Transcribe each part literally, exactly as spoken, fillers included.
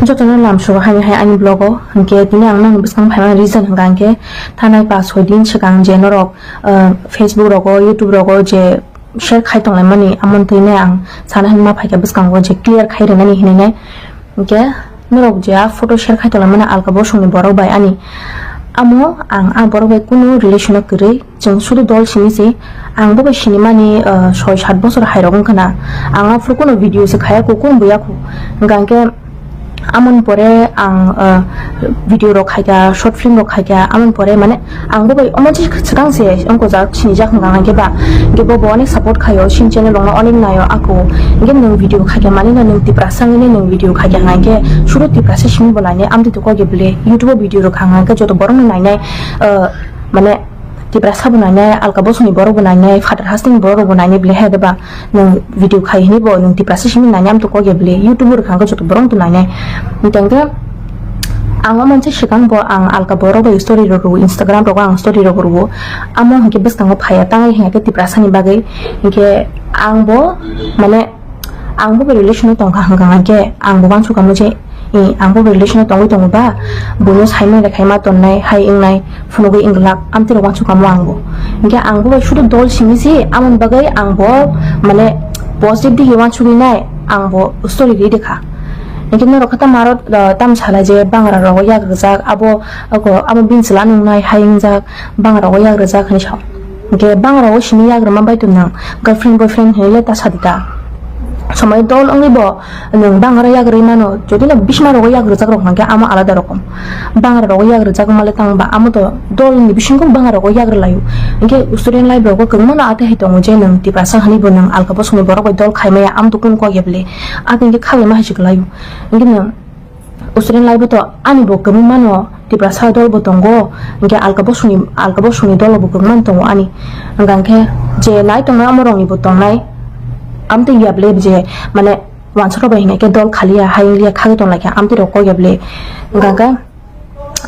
Jotono lamsok haini hai ani vlog o, hinkhe tini ang nokni bwskang phaimani reason hinkha hinkhe thanai pas soi din swkang je norok, ah, Facebook rogo, YouTube rogo je share khai tonglaimani, amoni thwinai ang sana hinma phaikha bwskango je clear khai rwnani hinwi nai. Hinkhe norok je a photo share khai tonglaimani alka bosongni borok bai ani, amo ang a borok bai kunu relation o kwrwi. Chwng sudu dol simi se, ang bo bai sinimani, ah, soi sat bosor hai rok wngkha na. Ang aphuru kunu video se khaya kho, kunu buya kho. Hinkha hinkhe amoni pore ang, ah, video rok khaikha, short film rok khaikha, amoni pore mane ang bo bai omo se swkang se wngkojak, sinijak hinkha hinkhe ba. Hinkhe bo bo onek support khaio, sini channel rokno onek naio ako. Hinkhe nwng video khaikha mani no nwng Tiprasa wngwi nwng video khaikha hinkhe sudu Tiprasa simi bo nainai, amtwi to kok ya bwle YouTube o video rok kha hinkhe joto borok no nainai, ah, mane Tiprasa bo nainai, alka bosongni borok bo nainai, phatar hasteni borok rok bo nainai bwle hai de ba. Nwng video khai hini bo nwng Tiprasa simi nainai, amtwi kok ya bwle YouTube o rwkha khe joto borok to nainai. Hinkhe ang o manse swkang bo ang alka borok bai story rok rwo, Instagram rogo ang story rok rwo. Amo hinkhe bwskango phaiya tangwi hinkhe Tiprasa ni bagwi. Hinkhe ang bo mane Ang bo bai relation o tongkha hwnkha hwnkhe ang bo uansukha mo je, eh, ang bo bai relation o tongwi tongo ba, buino saimani rwkhaima tonnai hai wngnai phunugwi wngglak, amtwi rok uansukha mo ang bo. Hinkhe ang bo bai sudu dol simi se, amoni bagwi ang bo mane positive digi uansugwi nai ang bo story ri rwkha. Hinkhe norok khe tamo aro, ah, tamo salai je bangra rogo yak rwjak, abo, abo bini chwla nungnai hai wngjak, bangra rogo yak rwjak hinwi sao. Hinkhe bangra o simi yagrwma bai tong nang, girlfriend boyfriend hinwi le ta sadi ta. Somoi dol wngwi bo nwng bangra yagrwi mano, jodi no bisma rogo yagrwjak rok hwnkhe amo alada rokom. Bangra rogo yagrwjak wngma le tang ba amo to dol ni bisingo bangra rogo yagrwlaio. Hinkhe student life rogo kwbangma no atwi hai tongo je nwng Tiprasa hinwi bo nwng alka bosongni borok bai dol khai maya, amo to kunu kok ya bwle. Abo hinkhe khabaima hai se kwlaio. Hinkhe nwng Student life o to ani bo kwbangma no Tiprasa dol bo tongo, hinkhe alka bosongni, alka bosongni dolo bo kwbangma no tongo ani. Hwnkha hinkhe je nai tongnai amo rokni bo tongnai, amtwi ya bwle je mane uansuk rok bai hinkhe dol khaliya, hayung liya khagwi tonglaikha, amtwi rok kok ya bwle. Hwnkha hinkhe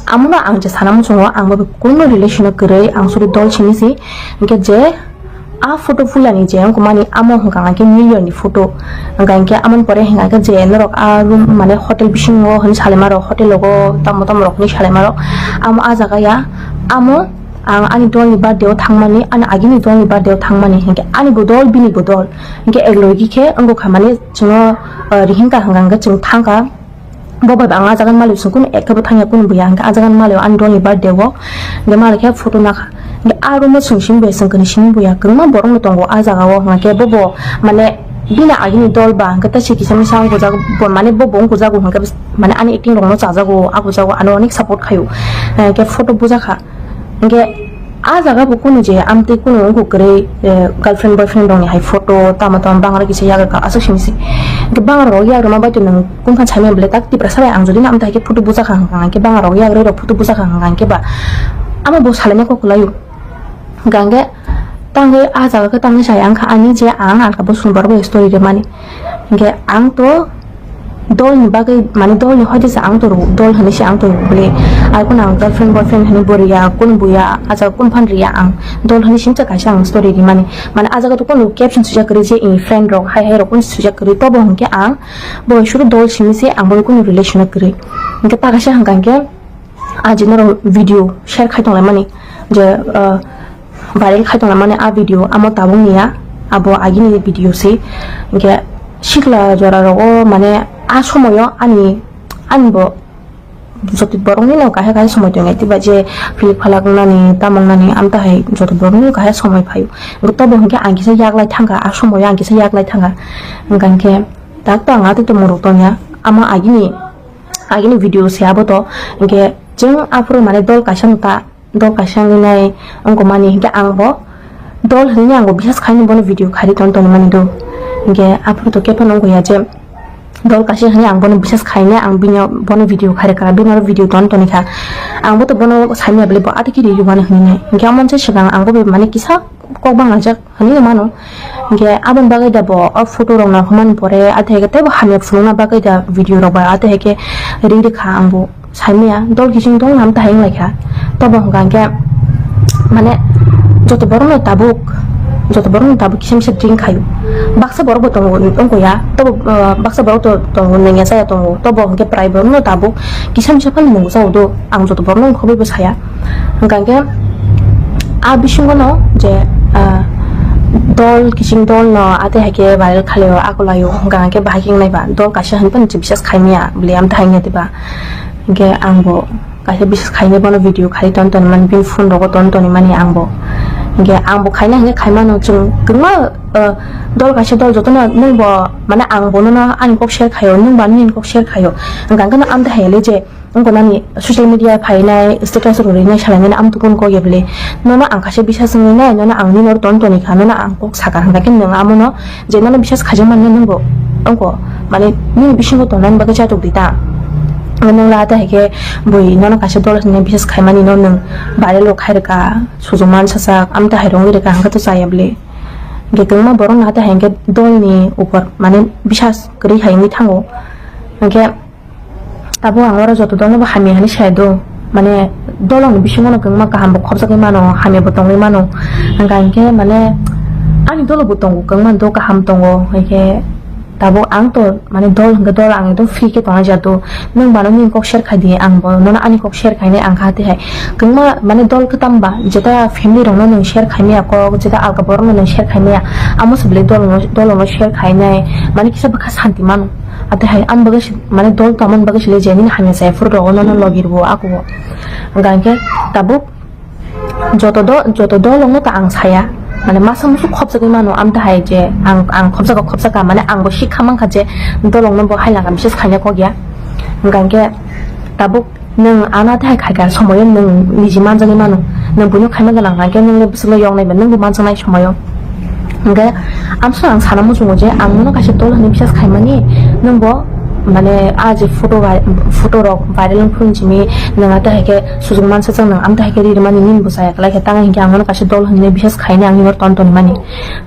amono ang je sana muchungo, ang bo kunu relation o kwrwi, ang sudu dol simi se, hinkhe je A photo phulani je wngkha mani amo hwnkha hwnkhe New Year ni photo. Hwnkha hinkhe amoni pore hwnkha khe je norok a room mane hotel bisingo hinwi salaima rok, hotel rogo tamo tamo rok hinwi salaima rok. Amo a jaga ya, amo ang ani dol ni birthday o thangmani, ani agini dol ni birthday o thangmani hinkhe ani bo dol bini bo dol. Hinkhe ek logi khe wngkha mani chwngno, ah, rihinka hwnkha hwnkhe chwng thangkha. Bo bai ang a jaga ni malik song kunu ekta bo thangya kunu buya, hwnkhe a jaga ni malik ani dol ni birthday o, hwnkhe malik khe photo nakha, hwnkhe a room o song simi buya, song kani simi buya, kwbangma borok no tongo a jaga o, hwnkhe bo bo mane bini agini dol ba, hwnkhe tei se kisa misa wngkujak, bo mane bo bo wngkujak, hwnkhe mane ani acting rok no chajago, a bujago, ano onek support khaio, hwnkhe photo bujakha. Hinkhe a jaga bo kunu je amtwi kunu wngkuk kwrwi, eh, girlfriend boyfriend rokni hai photo tamo tamo bangra kisa yagra kha aswk simi se. Hinkhe bangra rok yagrwma bai twi nwng kungkha saimanya bwle tak Tiprasa bai ang jodi no amtwi hai khe photo bujakha hwnkha hinkhe bangra rok yagrwi rok photo bujakha hwnkha hinkhe ba amo bo salaina kok kwlaio. Hinkha hinkhe tangwi a jaga khe tangwi sai ang kha ani je ang alka bosong borok bai story rwmani. Hinkhe ang to dol ni bagwi, mane dol ni hoite se ang to rw, dol hinwi se ang to rw bwle. Ai kunu ang girlfriend boyfriend hinwi bo rwya, kunu buya, a jaga kunu phan rwya ang. Dol hinwi simsa kaisa ang story rimani. Mane a jaga to kunu caption swijak kwrwi je, eh, friend rok, hai hai rok kunu swijak kwrwi. Tobo hinkhe ang bo suru dol simi se ang bo kunu relation o kwrwi. Hinkhe ta kaisa hwnkha hinkhe, Aji norok video share khai tonglaimani je, ah, viral khai tonglaimani a video amo tabuk niya, abo agini video se. Hinkhe sikla jora rogo mane a somoyo ani, ani bo joto borokni no kahya kahya somoi tongnai, tei ba je philik phalak wngnani, tamo wngnani, amtahai joto borokni no kahya somoi phaio. Hinkhe tobo hinkhe ang kisa yaglai thangkha, a somoyo ang kisa yaglai thangkha. Hinkha hinkhe tak to ang a tei tongmung rok tongya, amo agini Agini video se abo to, hinkhe chwng aphuru mane dol kaisa no ta, dol kaisa wngwi nai wngkha mani, hinkhe ang bo dol hinwi ang bo bisas khaini bono video khairi ton toni mani do. Hinkhe aphuru to khe phano wngkha ya je dol kaisa hinwi ang bono bisas khaini, ang bini bono video khairi kha, bini oro video ton toni kha. Ang bo to bono saimya bwle bo atiki ri rwmani hinwi nai. Hinkhe amo se swkang ang bo mane kisa kok banglaijak hinwi mano. Hinkhe aboni bagwi da bo o photo rok no hwnmani pore, athe khe teibo hamya phunukna bagwi da video rok bai, athe khe ri rwkha ang bo saimaya, dol kiching dol nam tahai wnglaikha. Tobo hwnkha hinkhe mane joto borok no tabuk, joto borok no tabuk kisa misa drink khaio. baksa borok bo tongo, wngkha ya, tobo, ah, baksa borok to tongo, nangya chaya tongo, tobo hwnkhe prai borok no tabuk kisa misa phano nungwi chao do, ang joto borok no wngkha bai bo saya. Hwnkha hwnkhe a bisingo no je, ah, dol, kiching dol no ate hai khe viral khalio, akulaio, hwnkha hwnkhe bahai khe wngnai ba, dol kaisa hwnwi phano bisas khaimaya bwlai amtha hangya diba. Hwnkhe ang bo kaisa bisas khainai bono video khai ton ton mani, bini phone rogo ton ton mani ang bo. Hwnkhe ang bo khaina hwnkhe khaimano chwng kwbangma, uh, dol kaisa dol jotono nwng bo mane ang bono no ani kok share khaio, nwng bo ani kok share khaio. Hwnkhe ang khe no amtha hai le je wngkha nani social media phainai status rwrwinai salainai amtwkun kok ya bwle. Nono ang kaisa bisas wngwi nai, nono ang nini oro ton toni kha, nono ang kok sakha hwnkhe nwng amono je nono bisas khaijak manya nwng bo wngkha mane nini bisingo tongnani bagwi chatok di ta. Nwng la ta hai khe bui nono kaisa dol hinwi bisas khaimani no nwng viral rok khai rwkha, sujuma sajak amtwi hai rwngwi rwkha hwnkhe to chaya bwle. Hwnkhe kwbangma borok no hata hai hwnkhe dol ni upor mane bisas kwrwi hai wngwi thango. Hwnkhe tabuk ang oro joto dol no bo hamya hinwi saya do, mane dol ni bisingo no kwbangma kaham bo khopjagwi mano, hamya bo tongwi mano. Hwnkha hwnkhe mane ani dolo bo tongo, kwbangma do kaham tongo, hwnkhe tabuk ang to mane dol hwnkhe dol ang ekdom free khe tongnai ja do. Nwng bano nini kok share khai di, ang bo nono ani kok share khainai ang kha tei hai. Kwbangma mane dol kwtam ba, jeta family rok no nwng share khaimaya kok, jeta alka borok no nwng share khaimaya, amo se belai dol no, dol no share khainai, mane kisa bwkha santi mano. Ate hai ang bagwi se, mane dol tongmani bagwi se le je nini hamya chaya phuru rogo nono logi rwo ako. Hwnkha hwnkhe tabuk joto do, joto dolong no ta ang saya. Mane masa musu khopjagwi mano amtwi hai je ang, ang khopjago khopjaka, mane ang bo sikha mankha je dolong no bo hai laka bises khaina kok ya. Hwnkha hwnkhe tabuk nwng ano tei hai khaikha somoyo nwng niji manjagwi mano. Nwng buino khaima gwnang hwnkhe nwng le bwswkno yoknai ba nwng bo manjaknai somoyo. Hwnkhe amso ang sana muchungo je ang nono kaisa dol hinwi bisas khaimani, nwng bo mane a je photo vai-, photo rok viral wngphuru simi nwng ata hai khe sujuk mansa chang nwng amta hai khe ri rwmani nini bo chaya kwlai khe tang hinkhe ang nono kaisa dol hinwi bisas khainai ang nini ton toni mani.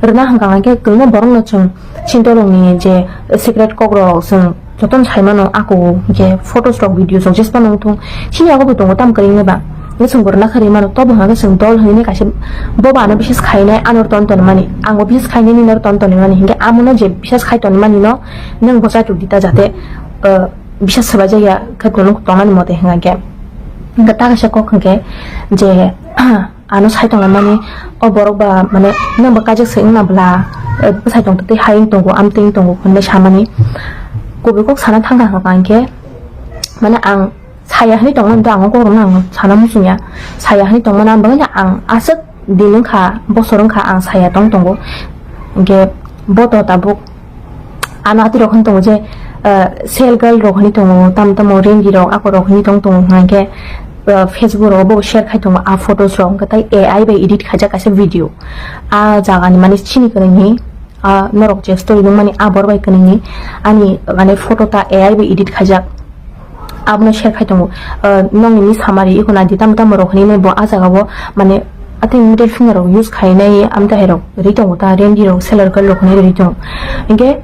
Rwna hwnkha hwnkhe kwbangma borok no chwng chini dolong ni je secret kok rok chwng jotono sai mano, ako hwnkhe photos rok, videos rok jespa nang thung. Chini yago bo tongo tamo kwrwngni ba. Hwnkhe chwng bo rwna kharwi mano, tobo hwnkhe chwng dol hinwi kaisa bobo ano bises khainai, ano ton ton mani, ang bo bises khainai nini aro ton ton mani. Hwnkhe amono je bises khai ton mani no nwng bo chatuk di ta jate, uh, bises swbai jakya khe tongmani mote hwnkhe. Hwnkhe ta kaisa kok hwnkhe je, ano sai tongmani, o borok ba mane nwng bo kaijak se wngna bwla, eh, bwsai tong twi hai wng tongo, amtwi wng tongo hwnwi samani. Kubui kok sana thangkha hwnkha hwnkhe, mane ang saya hwnwi tongmani to ang o kokrokno ang sana muchungya. Saya hwnwi tongmani ang bagwi ang aswk din wngkha, bosor wngkha ang saya tong tongo. Hwnkhe bo to tabuk ano atwi rok hwn tongo je, ah, sel girl rok hwnwi tongo, tamo tamo rengi rok ako rok hwnwi tong tongo hwnkhe, ah, Facebook rogo bo share khai tongo a photos rok, hwnkhe tai A I bai edit khaijak kaisa video. A jaga ni mane chini kwrwngni, ah, norok je story nukmani a bor bai kwrwngni ani mane photo ta A I bai edit khaijak. Abono share khai tongo. Ah, nokni ni samari iko nai di tamo tamo rok hinwi bo ah jaga o mane atwi middle finger rok use khainai amtwi hai rok ri tongo ta, rengi rok, seller girl rok hinwi ri tongo. Hinkhe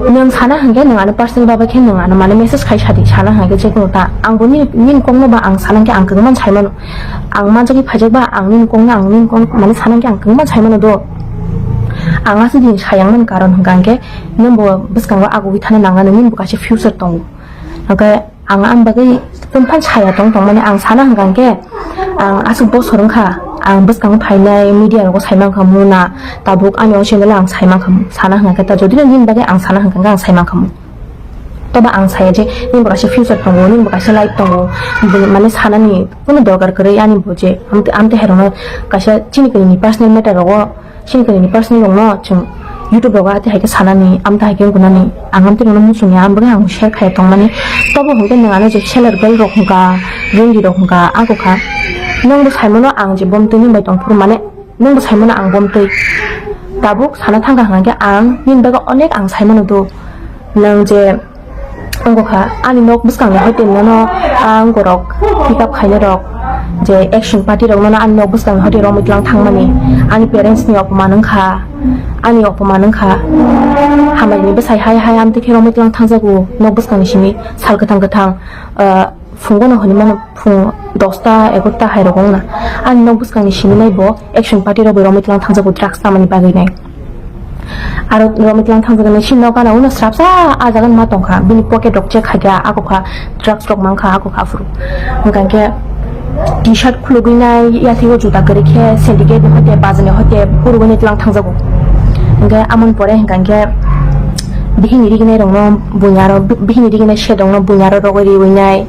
nwng sana hinkhe nwng ano personal baba khe nwng ano mane message khai sadi, sana hinkhe je kono ta ang bo nini, nini kok no ba ang sana hinkhe ang kwbangma sai mano. Ang manjagwi phaijak ba ang nini kok no, ang nini kok mane sana hinkhe ang kwbangma sai mano do. Ang aswk din sayang mani karon hinkha hinkhe nwng bo bwskango agugwi thana nang nani, nini bo kaisa future tongo. Hwnkhe ang ang bagwi tongphai saya tong tongmani ang sana hwnkha hwnkhe, ang aswk bosor wngkha, ang bwskango phainai media rogo sai mankha muna, tabuk ani o channel o ang sai mankha sana hwnkha khe ta, jodi nini bagwi ang sana hwnkha hwnkhe ang sai mankha mu. Toba ang saya je nini bo kaisa future tongo, nini bo kaisa life tongo, bini mane sanani kuno dorkar kwrwi ani bo je amte, amte hai rokno kaisa chini kwrwini personal matter rogo. Chini kwrwini personal rokno chwng YouTube rogo ati hai khe sanani, amta hai khe wngkha nani, ang amtwi rokno muchungya, ang bagwi ang share khaiya tongmani. Tobo hwnkhe nwng ano je seller girl rok hwnkha, rengi rok hwnkha, ako kha. Nwng bo saimano ang je bomtwi nwng bai tongphuru mane, nwng bo saimano ang bomtwi. Tabuk sana thangkha hwnkha khe ang nini bagwi onek ang saimano do. Nwng je Wngkha, ani nok bwskangni hotel nono, ah, wngkorok pick up khainai rok, je action party rok nono ani nok bwskangni hotel romwi tlang thangmani, ani parents ni opoman wngkha, ani opoman wngkha, hamari ni bwsai hai hai amtwi khe romwi tlang thangjago, nok bwskangni simi sal kwthang kwthang, ah, phungo no hinwi mano phung dosta egarota hai rok wngna, ani nok bwskangni simi nai bo action party rok bai romwi tlang thangjago drugs tamani bagwi nai. Aro romwi tlang thangjaknai sini no gana uno srapsa ah jaga ma tongkha, bini pocket rok check khaikha, ako kha drugs rok mankha, ako kha phuru. Hwnkha khe t-shirt khulugwi nai, yathego juta kwrwi khe syndicate ni hoite, bazar ni hoite, phurugwi nai tlang thangjago. Hwnkhe amoni pore hwnkha khe bihini riginai rokno buini aro bi-, bihini riginai sed rokno buini aro rogwi riwi nai,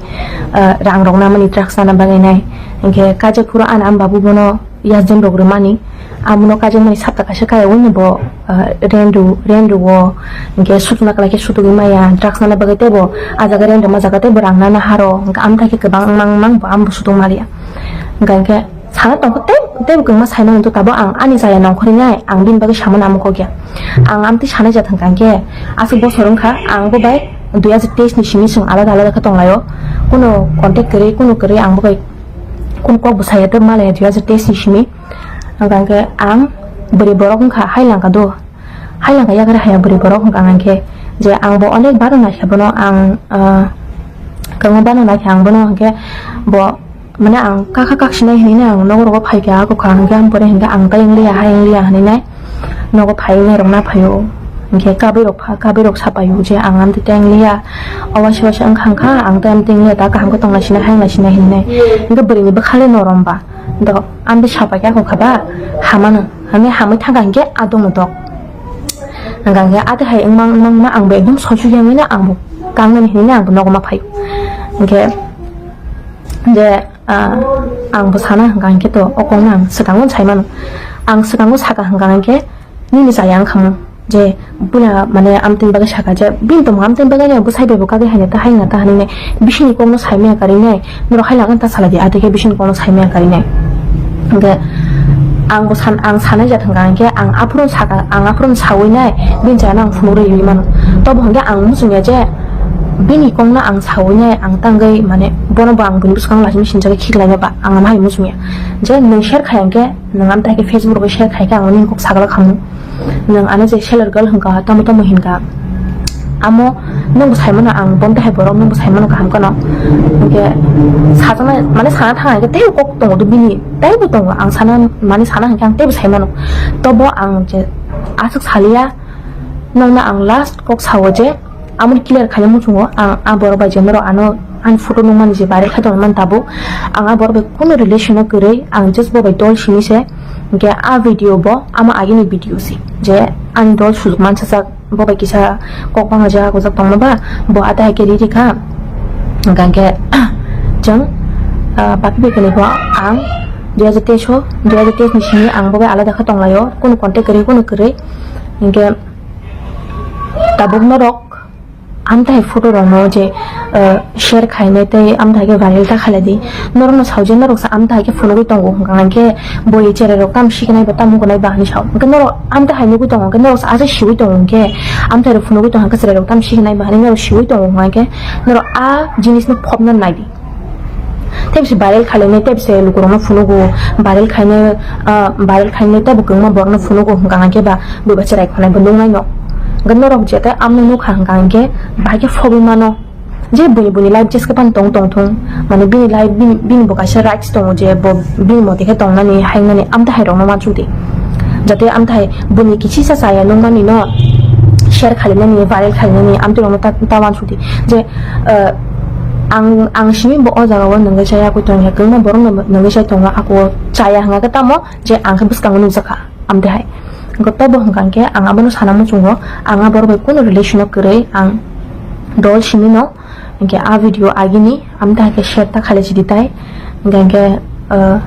ah, rang rok namani drugs nana bagwi nai. Hwnkhe kaijak phuru ani ama babu bono yasdin rok rwmani. Amono kaijakmani sapta kaisa kaya wngni bo, ah, rent rw-, rent rwo, hwnkhe sutuna kwlai khe sutugwi maya, drugs nana bagwi teibo ah jaga rent rwma jaga teibo rang nana haro, hwnkhe amtha khe kwbang mang mang bo ambo sutung maliya. Hwnkha hwnkhe sana tongkha tei, teibo kwbangma saimano to tabuk ang ani chaya nongkhorwi nai, ang bini bagwi samano amo kok ya. Ang amtwi sanai jat hwnkha hwnkhe aswk bosor wngkha, ang bo bai dui hajar teis ni simi chwng alada alada khe tonglaio, kuno contact kwrwi, kuno kwrwi ang bo bai kunu kok bwsaya tei malaya dui hajar teis ni simi. Hwnkha hwnkhe ang bwrwi borok wngkha, hai langkha do, hai langkha yagra haya bwrwi borok hwnkha hwnkhe je ang bo onek baro naikha bono ang, ah, kwbangma bano naikha ang bono hwnkhe bo mane ang kakha kaksinai hinwi ang nogo rogo phaikha, ako kha hwnkhe ang pore hwnkhe ang tai wngliya, hai wngliya hinwi nai nogo phai wngnai rok na phaio. Hwnkhe kabwi rok pha, kabwi rok sapaio je ang amtwi tai wngliya, o waisa waisa wngkha wngkha, ang tai amtwi wngliya, ta kaham khe tongna sinai, hai wngna sinai hinwi nai. Hwnkhe bwrwini bwkhale norom ba. Do, ang de sapai khe ako kha ba, hamano, hwnwi hamwi thangkha hinkhe adong no dok. Hwnkha hinkhe ate hai wngmang wngmang wngma ang bo ekdom soisuk ya wngwi no ang bo kangnani hinwi no ang bo nogo ma phaio. Hinkhe je, ah, ang bo sana hwnkha hinkhe to o kokno ang swkango sai mano. Ang swkango saka hwnkha hinkhe, nini chaya wngkha mo je buila mane amtwini bagwi saka je bini tongmung amtwini bagwi no bwsai bai bo kagwi haina ta haina ta hinwi nai bisingni kokno sai maya karwi nai norok hai langkha ta salai di atwi khe bisingni kokno sai maya karwi nai. Hwnkhe ang bo san, ang sanai jat hwnkha hinkhe ang aphuru saka, ang aphuru sawi nai bini chayano ang phunuk rwi rwi mano. Tobo hwnkhe ang muchung ya je bini kokno ang sawi nai ang tangwi mane bono bo ang buini bwskango laisimi sinjagwi khiklaina ba ang ama hai muchung ya je nwng share khai hinkhe nwng amtwi hai khe Facebook rogo share khai khe ang nini kok sagala khamu. Nwng ano je seller girl hwnkha, tamo tamo hinkha. Amo nwng bo sai mano ang, bo hai borok nwng bo sai mano kaham kheno. Hinkhe sajaknai, mane sana thang hinkhe teibo kok tongo do bini, teibo tongo. Ang sana, mane sana hinkhe ang teibo sai mano. Tobo ang je aswk saliya, nwngno ang last kok sao je, amo clear khaina muchungo ang a borok bai je norok ano ani photo nukmani je viral khai tongmani tabuk, ang a borok bai kunu relation o kwrwi, ang just bo bai dol simi se. Hinkhe a video bo ama agini video se, je ani dol sujuk mansajak, bo bai kisa kok banglaijak gojak tongma ba, bo ata hai khe riri kha. Hinkhe chwng, ah, papi bai kwnwi bo ang dui hajar teis o, dui hajar teis ni simi ang bo bai alada khe tonglaio, kunu contact kwrwi, kunu kwrwi. Hinkhe tabuk norok amtwi hai photo rokno je, eh, share khainai tei amtwi hai khe viral ta khailai di. Norokno sao je norok sa amtwi hai khe phunugwi tongo hwnkha hinkhe boi cherai rok tam sikinai ba tam wngnai ba hinwi sao. Hinkhe norok amtwi hai nugwi tongo hinkhe norok sa aswk siwi tongo hinkhe amtwi hai rok phunugwi tongkha hinkhe cherai rok tam sikinai ba hinwi norok siwi tongo hwnkha hinkhe norok a jinisno phobna nai di. Tei bisi viral khainai, tei bisi lukurokno phunugo, viral khainai, ah, viral khainai tei bo kwbangma borokno phunugo hwnkha hinkhe ba bui bacha rai khonai bo nuknai no. Hinkhe norok jete amno nukha hwnkha hinkhe bahai khe phobwi mano. Je bini, bini life jeske phano tong tong thung, mane bini life, bini, bini bo kaisa rights tongo je bo bini mote khe tongnani, hainani, amtwi hai rokno uansuk di. Jate amtwi hai bini kisisa chaya nukmani no share khainani, viral khainani, amtwi rokno ta, ta uansuk di. Je, eh, ang, ang simi bo o jaga o nungwi chaya koi tongya, kwbangma borok no nungwi chai tongo, ako chaya hwnkha khe tamo je ang khe bwskango nukjakha, amtwi hai. Hwnkhe tobo hwnkha khe ang abono sana muchungo, ang a borok bai kunu relation o kwrwi, ang dol simi no, hwnkhe a video agini, amtwi hai khe share ta khailai sidi tai, hwnkhe, eh,